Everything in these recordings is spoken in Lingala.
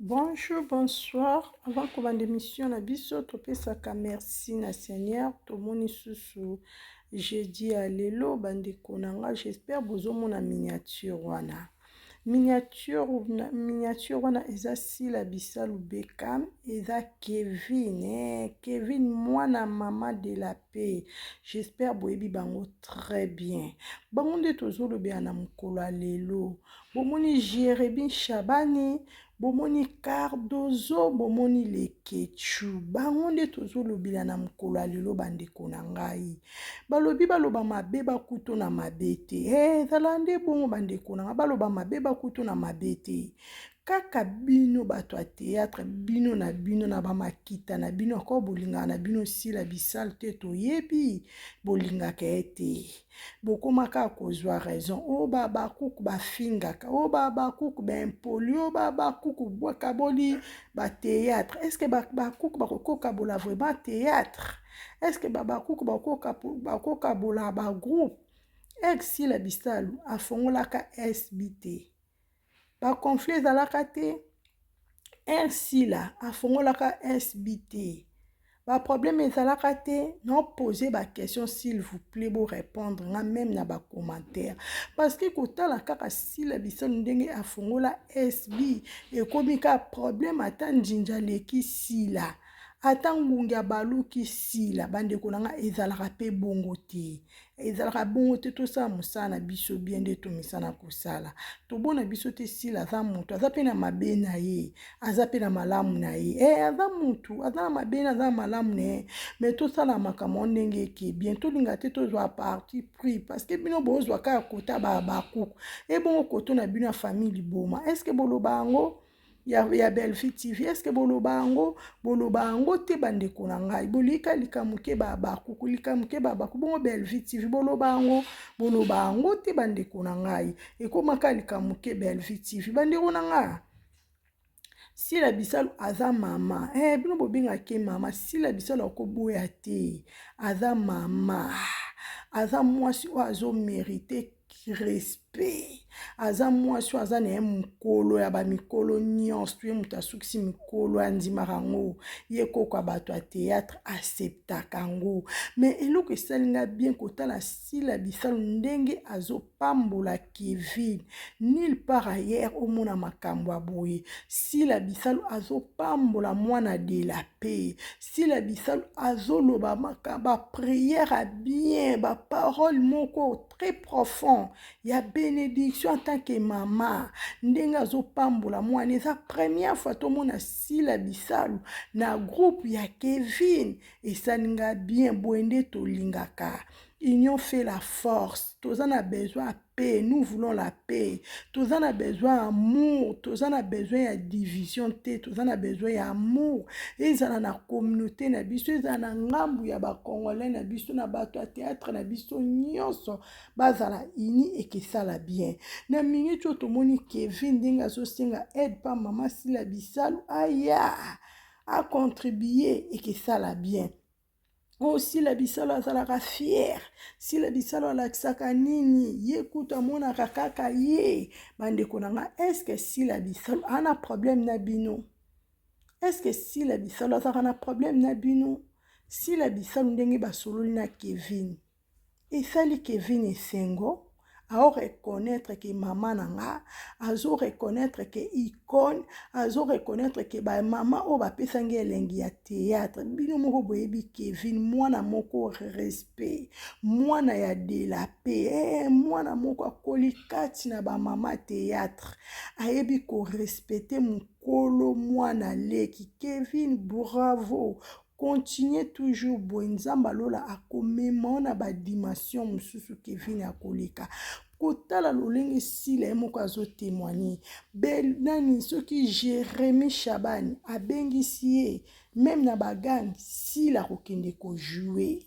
Bonjour, bonsoir. Avant kobanda émission na biso, topesaka merci na Seigneur. Tomoni susu jeudi ya lelo bandeko na nga, j'espère bozomona miniature wana. Miniature wana eza Sila Bisalu Beckham, eza Kevin, eh, Kevin mwana mama de la paix. J'espère boyebi bango très bien. Bango nde tozolobela na mokolo ya lelo. Bomoni Jeremy Shabani, bomoni Cardozo, bomoni Leketchou. Bango nde tozolobela na mokolo ya lelo bandeko na ngai. Balobi baloba mabe bakuto na mabe te. Eh, ezala nde bongo bandeko na ngai, baloba mabe bakuto na mabe te. Kaka bino bato ya théâtre, bino na bino na bamakita na bino, ako bolingaka na bino Sila Bisalu te, toyebi bolingaka ye te. Bokoma kaka kozwa raison. O ba bakuku bafingaka, o ba bakuku baimpoli, o ba bakuku bakaboli ba théâtre. Est-ce que bakuku bakokokabola vraiment théâtre? Est-ce que ba bakuku bakokabola ba groupe? Ex Sila Bisalu afongolaka SB te. Ba conflit ezalaka te. Air Sila afongolaka SB te. Ba problème ezalaka te. Na poser ba question s'il vous plaît, bo répondre nga même na ba commentaire. Parce que kotala kaka Sila Bisalu ndenge afongola SB ekomi ka problème ata njinja leki Sila. Ata ngungi abaluki Sila, bandeko na nga ezalaka pe bongo te. Ezalaka bongo te, tosala mosala na biso bien nde tomisana kosala. Tobona biso te Sila aza moto, aza pe na mabe na ye, aza pe na malamu na ye. Eh, aza motu, aza na mabe na aza na malamu na ye. Mais tosala makambo ndenge eke bien, tolinga te tozwa parti pris parce que bino bozwa kaka kota ba bakuku. E bongo koto na bino ya famille liboma. Est-ce que boloba yango? Ya Bellevue TV, est-ce que boloba yango? Boloba yango te bandeko na ngai. Bolika likambo ke ba bakuku, likambo ke ba bakuku. Bongo Bellevue TV boloba yango, boloba yango te bandeko na ngai. Ekomaka likambo ke Bellevue TV bandeko na ngai. Sila Bisalu aza mama. Eh, bino bobengaka mama. Sila Bisalu akoboya te. Aza mama. Aza mwasi oyo azo mériter respect. Aza mwasi oyo aza na ye mokolo ya ba mikolo nyonso. Ye moto asukisi mikolo andimaka yango. Ye koko ya bato ya théâtre acceptaka yango. Mais eloko esali nga bien kotala Sila Bisalu ndenge azopambola Kevin. Nulle part ailleurs omona makambo ya boye. Sila Bisalu azopambola mwana de la paix. Sila Bisalu azoloba ba prière ya bien, ba parole moko très profond ya bénédiction en tant que mama. Ndenge azopambola mwana, eza première fois tomona Sila Bisalu na groupe ya Kevin. Esali nga bien, boye nde tolingaka. Union fait la force. Toza na besoin ya paix, nous voulons la paix. Toza na besoin ya amour, toza na besoin ya division te, toza na besoin ya amour. Ezala na communauté na biso, ezala na ngambu ya ba Congolais na biso, na bato ya théâtre na biso nyonso bazala uni ekesala bien. Na minute oyo tomoni Kevin ndenge azosenga aide pa mama Sila Bisalu, aya a contribuer ekesala bien. Oh, Sila Bisalu azalaka fier. Sila Bisalu alakisaka nini? Ye kutu amonaka kaka ye. Bandeko na nga, est-ce que Sila Bisalu ana problème na bino? Est-ce que Sila Bisalu azalaka na problème na bino? Sila Bisalu ndenge basololi na Kevin. Esali Kevin esengo, ao reconnaître que mama na nga, azo reconnaître que icône, azo reconnaître que ba mama oyo bapesaki elengi ya théâtre. Bino moko boyebi Kevin, mwana moko respect, mwana ya de la paix, eh, mwana moko akoli kati na ba mama théâtre, ayebi ko respecter mokolo mwana leki. Kevin, bravo. Continue toujours boye, Nzambe alola akomema na ba dimension mosusu. Kevin akoleka kotala lolenge Sila ye moko azotémoigner. Bel nani soki Jérémy Shabani abengisi ye même na bagang, Sila akokende kojouer.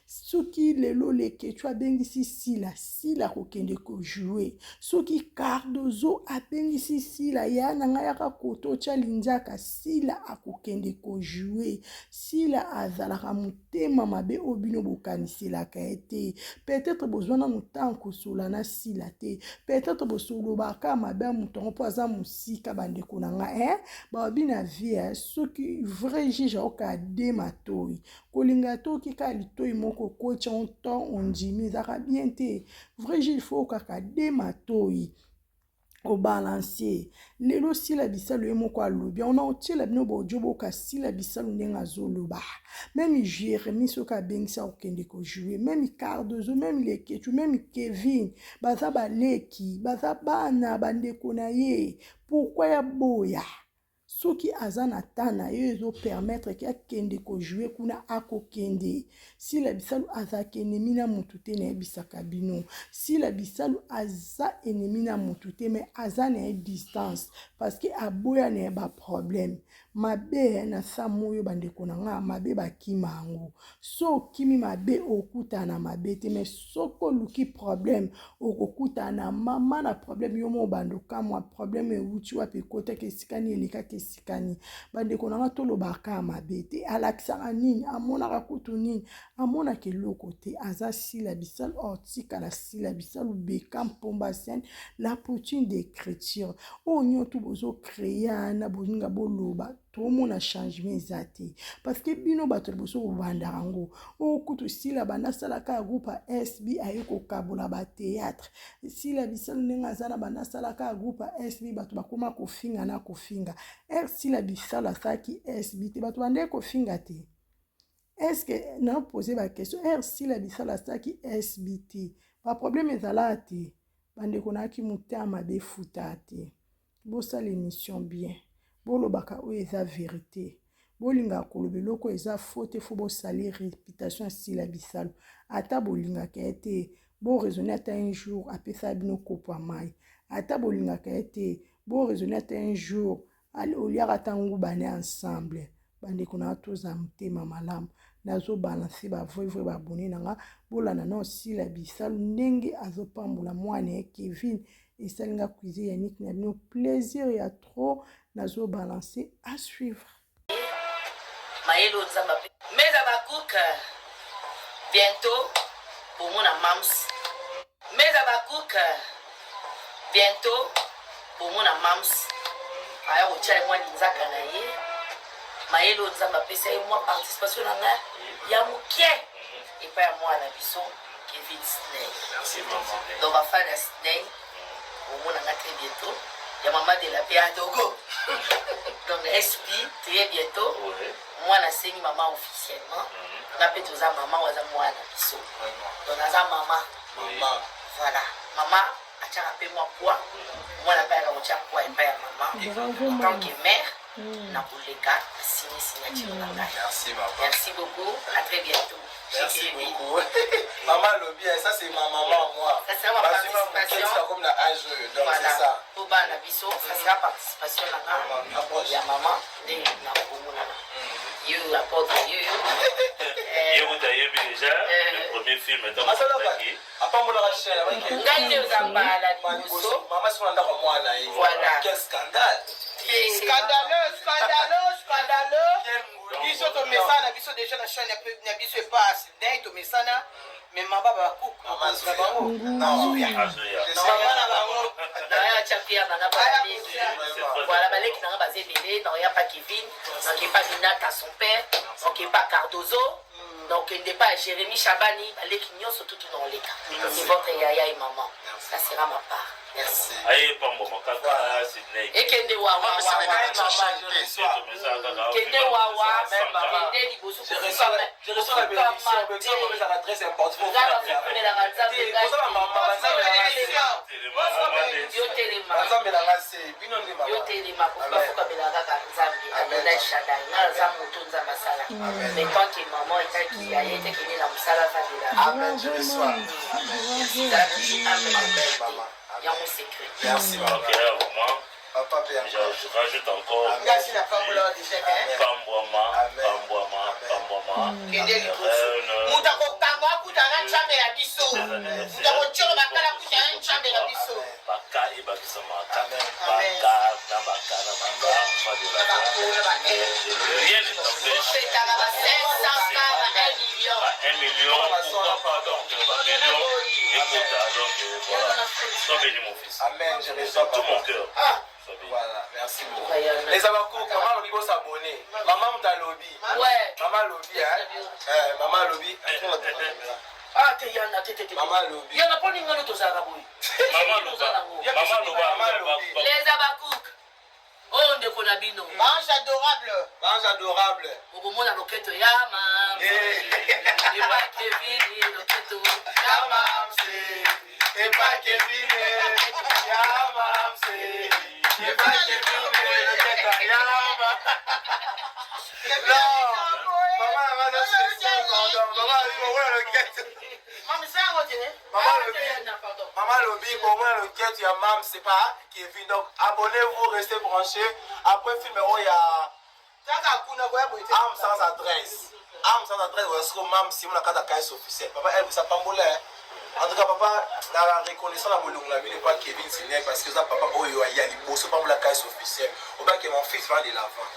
Soki lelo Leketchou abengisi Sila, Sila akokende ko jouer. Soki Cardozo abengisi Sila, yaya na ngai yaka koto otya linzaka, Sila akokende ko jouer. Sila azalaka motema mabe oyo bino bokaniselaka ye te. Peut-être bozwa nanu temps kosola na Sila te. Peut-être bosolobaka mabe ya moto yango mpo aza mosika bandeko na ngai eh? Balobi na vie eh, soki vrai juge aoka de matoi Kolinga ata oki kaka litoyi moko okoti yango temps ondimi ezalaka bien te. Vrai jeu il faut okaka de matoyi obalanse lelo sila bisalu ye moko alobi yango na otiela bino bojo boka sila bisalu ndenge azoloba meme jeremi soki abengisi akokende kojoue meme cardozo meme lekechu meme kevin baza baleki baza bana bandeko na ye pourkui ya boya Soki aza na temps na ye ezo permettre ke akende ko jouer kuna akokende. Sila Bisalu azalaka ennemi na mutu te nayebisaka bino. Sila Bisalu aza ennemi na mutu te mais aza na ye distance parce que aboya na ye ba problème. Mabe na sa moyo bandeko na nga mabe bakima yango. So okimi mabe okutana na mabe te mais soki oluki problème okokutana na mama na problème yo moko banda okamwa problème ewuti wapi ekotaki esika nini elekaki esika nini bandeko na nga tolobaka ya mabe te alakisaka nini amonaka kutu nini amonaka eloko te aza sila bisalu otikala sila bisalu beka mpomba scène la poutine d'écriture oyo nyoto bozo créer wana bolinga boloba tomona changement eza te parce que bino bato liboso bobandaka yango oyo kutu sila banda asalaka ya groupe ya sb aye kokabola batheatre sila bisalu ndenge aza na banda asalaka ya groupe ya sb bato bakoma kofinga na kofinga r sila bisalu asalaki sb te bato bandeki kofinga te estce na pose baquestion r sila bisalu asalaki sb te baproblème ezalaka te bandeko nayaki motema mabe efuta te Bosala emission bien bolobaka oyo eza verite bolingaka koloba eloko eza faux te fo bosalir reputation ya sila bisalu ata bolingaka ye te bo raisonne ata un jour apesaka bino kopo ya mayi ata bolingaka ye te bo raisonne ata un jour oliaka ata nguba ne ensemble Bandeko na nga tozala motema malamu. Nazo balancer ba vrai vrai ba abonne na nga. Bolanda nao Sila Bisalu ndenge azo pambola mwana ye Kevin. Esali nga cuisine Yannick na bino plaisir ya trop. Nazo balancer à suivre. Mayele oyo Nzambe ape. Mes Habacuc bientot bomona Mam's. Mes Habacuc bientot bomona Mam's aya kotia ye mwa linzaka na ye mayele oyo Nzambe apesa ye mwa participation na ngai ya moke epai ya mwana na biso Kevin Sney. Donc bafani ya Sney bomona nga très bientôt ya mama de la paix ya Dogo. Donc SP très bientôt mwana asengi mama officiellement nga mpe toza mama oyo aza mwana na biso donc naza mama voilà mama atiaka mpe mwa poids mwana mpe ayaka kotia poids epai ya mama en tant que mère na koleka asini signature na ngai. Merci maman. Merci beaucoup à très bientôt. Merci beaucoup. maman alobi ça c'est ma maman moi. Ça sera ma participation. Comme na âge donc voilà. c'est ça. Po bana biso ça sera participation na nga ya maman ndenge na komonana. Yo apôtre yo yo. Ye kuta yebi déjà le premier film ntango apambolaka chaîne ngai nde oza mbala liboso mama siko na ndako ya mwana ye voilà quel scandale scandaleux scandaleux scandaleux biso tomesana na biso déjà na chaîne na biso epasse ndenge tomesana mais mama bakuku na bango mama na bango naya tia pierre nanga baleki voilà baleki nanga baza ebele naoya pa kevin naoke pa minata son père naoke pa cardozo Nakokende epai ya Jeremie Shabani, baleki nyonso tutu na oleka. C'est votre yaya et maman. Ça sera ma part. Merci. Aye pambwama kaka Sydney. Ekende wawa wawa. Kende wawa. Kende liboso kofuka Je reçois la bénédiction, mais ça ezalaka très important. Nzambe afukumelaka Nzambe ngai. Yo telema. Nzambe na ngai se bino nde mama. Yo telema kofuka fukamelaka kaka Nzambe. Adonai Shaddai. Ngai naza moto Nzambe asala. Mais tant que maman etaki ya ye te kende na mosala avandela. Amen, je reçois. Zala toujours humble. Amen, maman. Yango secret. Merci Ok, vraiment. Papa pe Je rajoute encore. Ngasi na pambola déjà hein. Pambwama, pambwama, pambwama. Kende liboso. Moto akokanga akuta na nzambe na biso. Moto akotyola bakala akuta na nzambe na biso. Baka ebakisama kaka. Baka na baka na baka. Rien ne t'empêche. Ofetaka ba 500 k ba 1 million. Ba 1 million, pourquoi pas donc ba million. Écoute, donc voilà. Sois béni mon fils. Amen, je reçois tout mon cœur. Ah. Voilà, merci beaucoup. Les abakouk, maman alobi bo s'abonner. Maman moto alobi. Ouais. Maman alobi hein. Eh, maman alobi. Ah, te yana te te te. Maman alobi. Yana poni ngalo tozalaka boye. Maman loba. Maman loba. Les abakouk. Oyo ndeko na bino. Ange adorable. Ange adorable. Okomona loketo ya mama. Epa Kevin loketo ya mama. Epa Kevin ya mama. Epa Kevin loketo ya mama. Non. Maman na nga spécial pardon. Maman alobi komona loketo. Mama sango te. Maman alobi. Maman alobi komona loketo ya mam c'est pas Kevin. Donc abonnez-vous, restez branchés. Après film oyo ya Kaka kuna koya boye te. Âme sans adresse. Âme sans adresse, parce que mam Simon na kata KS officiel. Papa elle vous a pambolé. En tout cas papa na reconnaissant na bolongo na bino pas Kevin Sinek parce que ça papa oyo ya liboso pambola KS officiel. Obake mon fils va de l'avant.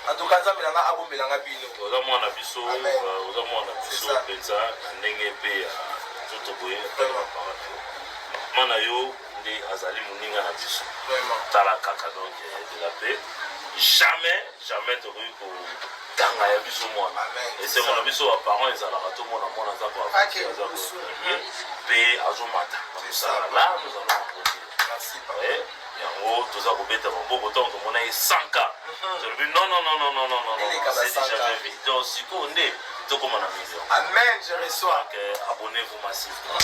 En tout cas nzambe nanga abombelanga bino. Oza mwana biso, oza mwana biso mpenza na ndenge mpe ya nzoto boye mama na yo nde azali moninga na biso. Tala kaka donc de la paix. Jamais, jamais tokoki kotanga ya biso mwana. Esengo na biso ba parents ezalaka tomona mwana aza ko avancer, aza ko mpe azomata na mosala. Là nous allons applaudir. Merci papa. Yango toza kobeta maboko ntango tomona ye 100K. Tolobi non non non non non non non non, c'est déjà vu. Donc sikoyo nde tokoma na million. Amen, je reçois. Donc abonnez-vous massivement.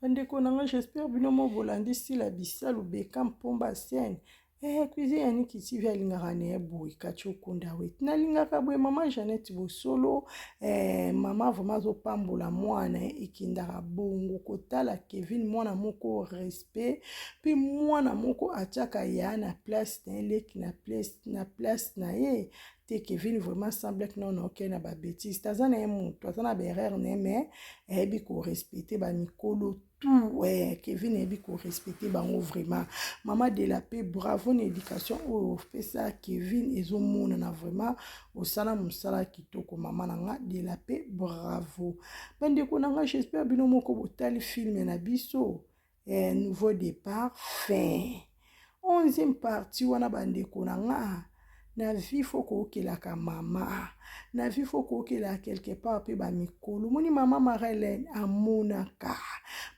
Bandeko na nga j'espère bino mo bolandi Sila Bisalu Beckham Pomba scène. Eh, cuisine ya Niki TV alingaka na ye boye kati okunda wet nalingaka boye mama Jeannette Bosolo eh, mama vraiment azopambola mwana ekendaka bongo kotala Kevin mwana moko respect mpe mwana moko atiaka ya na place na ye leki na place na place na ye te. Kevin vraiment semble que non ok na ba bêtises taza na ye moto aza na ba erreur na ye mais ayebi ko respecter ba mikolo tout. Ouais, Kevin ayebi ko respecter bango vraiment. Maman de la paix, bravo na éducation oyo opesa Kevin ezomonana vraiment osala mosala kitoko mama na nga de la paix, bravo. Bandeko na nga j'espère bino moko botali film na biso nouveau départ fin 11e partie wana bandeko na nga na vie faut kookelaka mama na vie faut kookelaka quelque part mpe bamikolo moni mama Marie-Hélène amonaka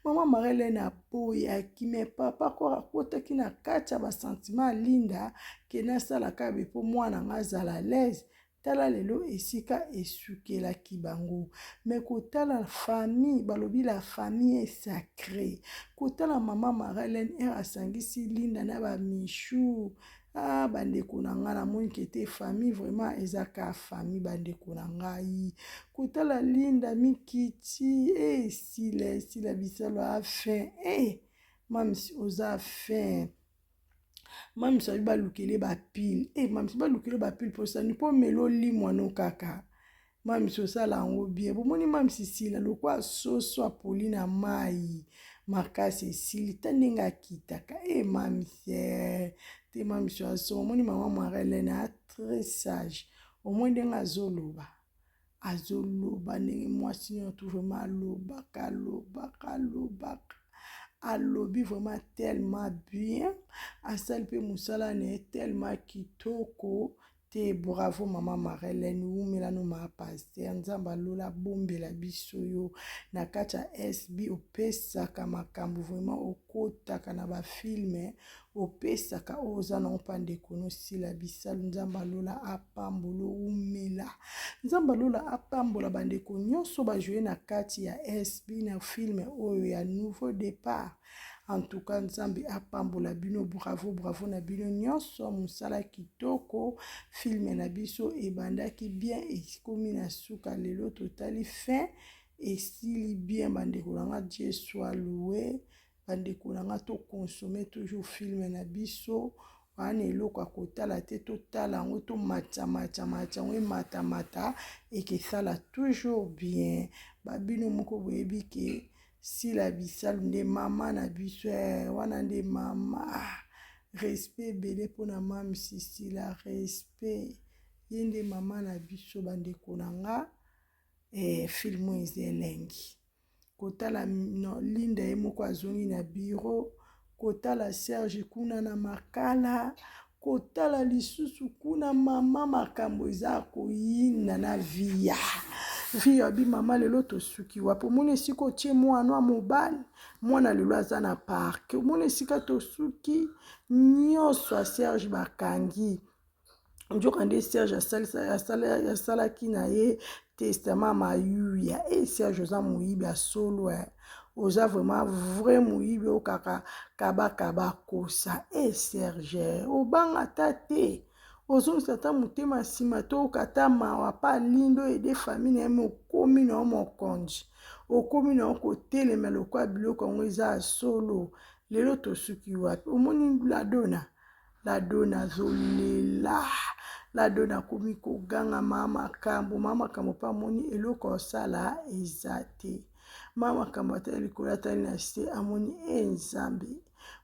mama Marie-Hélène aboyaki me papa kor akotaki na kati ya basentiment ya Linda ke nasalaka be mpo mwana nga azala l'aise. Tala lelo esika esukelaki bango me kotala famille balobi la famille est sacrée kotala mama Marie-Hélène ere asangisi Linda na ba Michou. Ah, bandeko na ngai namoni kete famille vraiment eza ka famille bandeko na ngai kotala Linda mikiti esila esila bisalo afin mamisi oza fin mamisi ayebi balukele bapile mamisi balukele bapile mposani mpo melo olimwa no kaka mamisi osala yango bien bomoni mamisi sila lokwa soso apoli na mai makasi esili ta ndenge akitaka mamisi te mamisi aso omoni mama Marie-Hélène a très sage omoni ndenge azoloba azoloba ndenge mwasi nyonso vraiment alobaka alobaka alobaka alobi vraiment tellement bien asali mpe mosala na ye tellement kitoko te. Bravo mama Marie-Hélène, wumela no ma pasteur nzambe alola bombela biso yo na kati ya SB opesaka makambo vraiment okotaka na bafilme opesaka oyo oza nango mpa ndeko nosila bisalu nzambe alola apambola wumela nzambe alola apambola bandeko nyonso bajoue na kati ya SB na filme oyo ya nouveau départ. En tout cas nzambe apambola bino, bravo bravo na bino nyonso mosala kitoko. Filme na biso ebandaki bien ekomi na suka lelo totali fin esili bien bandeko na nga. Dieu soit loué. Bandeko na nga, to consommer toujours film na biso wana. Eloko ya kotala te, totala yango, tomatisa matisa yango, ematamata, ekesala toujours bien. Babino moko boyebi ke Sila Bisalu nde mama na biso, eh, wana nde mama. Respect ebele mpona Mamsi Sila, respect, ye nde mama na biso. Bandeko na nga, eh, film oyo eza elengi kotala. No, Linda ye moko azongi na bureau, kotala Serge kuna na Makala, kotala lisusu kuna mama makambo eza koyinda na via via. Abi mama, lelo tosuki wapi? Omoni esika otie mwana ya mobali, mwana lelo aza na parc. Omoni esika tosuki nyonso ya Serge bakangi. Nzoka nde Serge asalaki na ye testament mayuya. E Serge, oza moyibi ya solo, eh. Oza vraiment vrai moyibi oyo kaka kabakaba kosa. E Serge, obanga ata te, ozongisa ata motema nsima, toyoka ata mawa pa Lindo ede famille na ye. Mokomi na yo mokonzi, okomi na yo kotelema lokola biloko yango eza ya solo. Lelo tosuki wapi? Omoni Ladona, Ladona azolela, Ladona akomi koganga ma makambo, ma makambo mpe amoni eloko osala eza te. Ma makambo atali likolo, atali na se, amoni e Nzambe,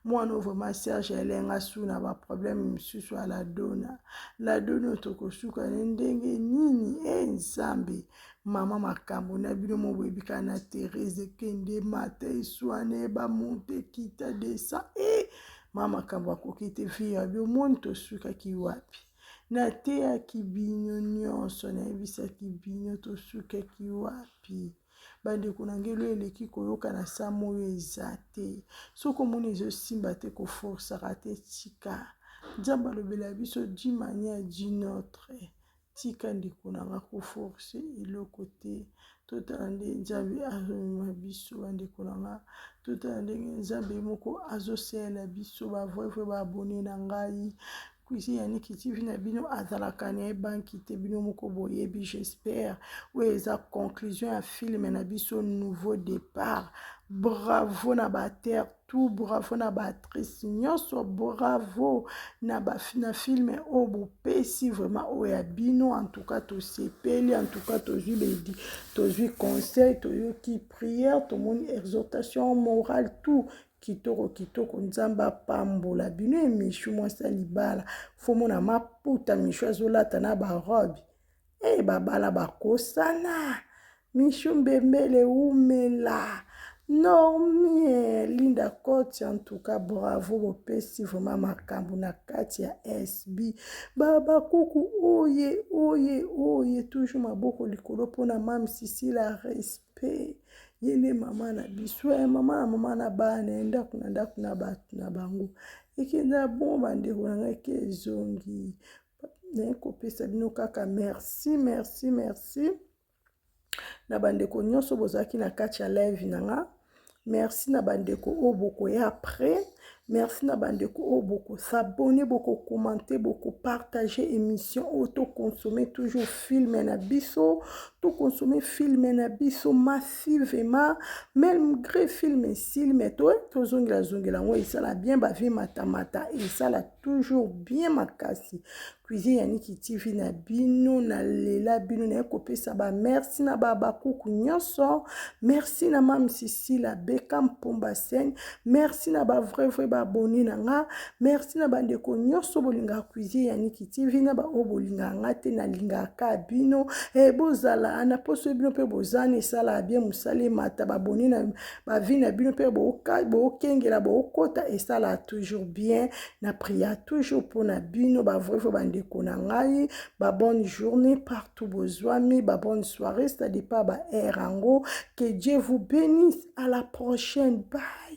mwana oyo vraiment Serge elenga su na baproblème mosusu ya Ladona. Ladona oyo tokosuka ne ndenge nini? E Nzambe, mama makambo na bino mo boyebi kaka na Therese, ekende mata, eswane bamonte, kita desa. E mama makambo akoki te. Vie ya bi omoni tosukaki wapi? Nateyaki bino nyonso, nayebisaki bino tosukaki wapi. Bandeko na ngelo eleki koyoka na sa moyo eza te. Soki omoni ezosimba te, koforsaka te, tika. Nzambe alobela biso d'une manière d'une autre. Tika, ndeko na nga, koforce eloko te. Totala nde Nzambe azomema biso. Bandeko na nga, totala ndenge Nzambe moko azosalela biso. Bavrai vrai baabonnés na ngai, Cuisine ya Niki TV na bino azalaka na ye banki te, bino moko boyebi. J'espère oyo eza conclusion ya film na biso Nouveau Départ. Bravo na baacteurs tout, bravo na baactrice nyonso, bravo na film oyo bopesi vraiment oyo ya bino. En tout cas tosepeli, en tout cas tozwi bedi, tozwi conseil, toyoki prière, tomoni exhortation morale, tout kitoko kitoko. Nzambe apambola bino. Emishu mwasi ya libala, fomona maputa Mishu azolata na barobe e babala bakosana. Mishu Mbembele umela Normie Linda Cote, en tout cas bravo, bopesi vraiment makambo na kati ya SB. Babakuku oye oye oye, toujours maboko likolo mpona Mame Sisila, respect. Ye nde mama na biso, ya mama na mama na bana ye, ndako na ndako na bato na bango ekenda bon. Bandeko na ngai, ke ezongi, naye kopesa bino kaka merci, merci, merci na bandeko nyonso bozalaki na kati ya live na nga. Merci na bandeko oyo bokoya après. Merci na bandeko oyo bokos'abonner, bokocommenter, bokopartager émission oyo. Toconsommer toujours film na biso, toconsommer film na biso massivement. Malgré film esili, mais to tozongela zongela yango, esala bien. Bavie matamata esala toujours bien makasi. Cuisine ya Niki TV na bino, nalela bino. Naye kopesa bamerci na babakuku nyonso. Merci na Mame Sisila Beka Mpomba Sen. Merci na bavrai vrai baabonnés na nga. Merci na bandeko nyonso bolingaka Cuisine ya Niki TV, na baoyo bolingaka nga te, nalingaka bino. E, bozala na poso bino mpe bozana, esalaka bien, mosala emata, baabonnés na bavie na bino mpe bookengela, bookota, esalaka toujours bien. Na prier toujours mpona bino bavrai vrai bandeko na ngai. Babonne journée partout bozwami, babonne soirée, ça dépend ba heure yango. Que Dieu vous bénisse, à la prochaine, bye.